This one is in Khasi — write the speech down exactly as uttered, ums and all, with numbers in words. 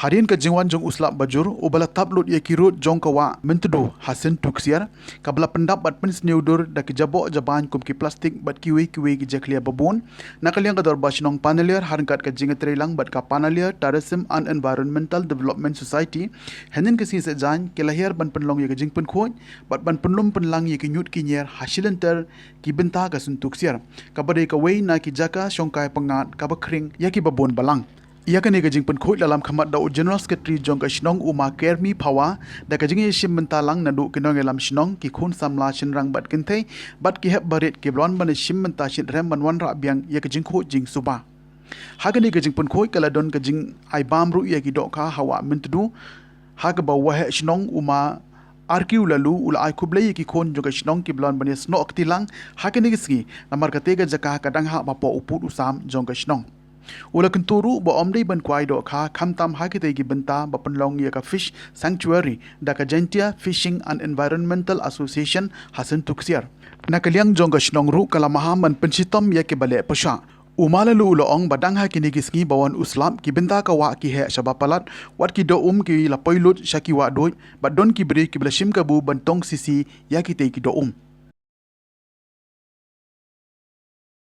Hadien ka jingwan jong u slap bajur uba la tap lut ïa ki rud jong ka wah Myntdu ha Syntu Ksiar, kaba la pyndap bad pynsniew dur da ki jaboh jabain kum ki plastik bad kiwei kiwei ki jakhlia babun, na ka liang ka Dorbar Shnong Panaliar ha ryngkat ka jingïatreilang bad ka Panaliar Tourism and Environmental Development Society, hynnin ka sngi Saitjaiñ ki la hiar ban pynlong ïa ka jingpynkhuid bad ban pynlum pynlang ïa ki ñiut ki ñiar ha shilynter ki bynta ka Syntu Ksiar, kaba dei kawei na ki jaka shongkai pyngngad kaba khring ïa ki babun balang. Ïa kane ka jingpynkhuid la lam khmat da u General Secretary jong ka shnong, u Ma Kermi Phawa, da ka jingïashim bynta lang naduh ki nongïalam shnong, ki khun samla shynrang bad kynthei bad ki hep barit kiba la wan ban ïashim bynta shitrhem ban wanrah biang ïa ka jingkhuid jingsuba. Ha kane ka jingpynkhuid ka la don ka jingai bam ruh ïa ki dohkha ha wah Myntdu, ha kaba u waheh shnong, u Ma Arkiu Laloo, u la ai khublei ïa ki khun jong ka shnong kiba la wan ban ïasnoh kti lang ha kane ka sngi, namar kata ka jaka ka dang hap hapoh u pud u sam jong ka shnong. U la kyntu ruh ba ym dei ban kwai dohkha khamtam ha kitei ki bynta ba pynlong ïa ka Fish Sanctuary da ka Jaintia Fishing and Environmental Association ha Syntu Ksiar. Na ka liang jong ka shnong ruh ka la maham ban pynshitom ïa kiba leh pyrshah. U Ma Laloo u la ong ba dang ha kine ki sngi ba wan u slap, ki bynta ka wah ki heh shaba palat, wat ki doh um ki la poi lut sha ki wah duid, bad don ki briew kiba la shim kabu ban tong sisi ïa kitei ki doh um.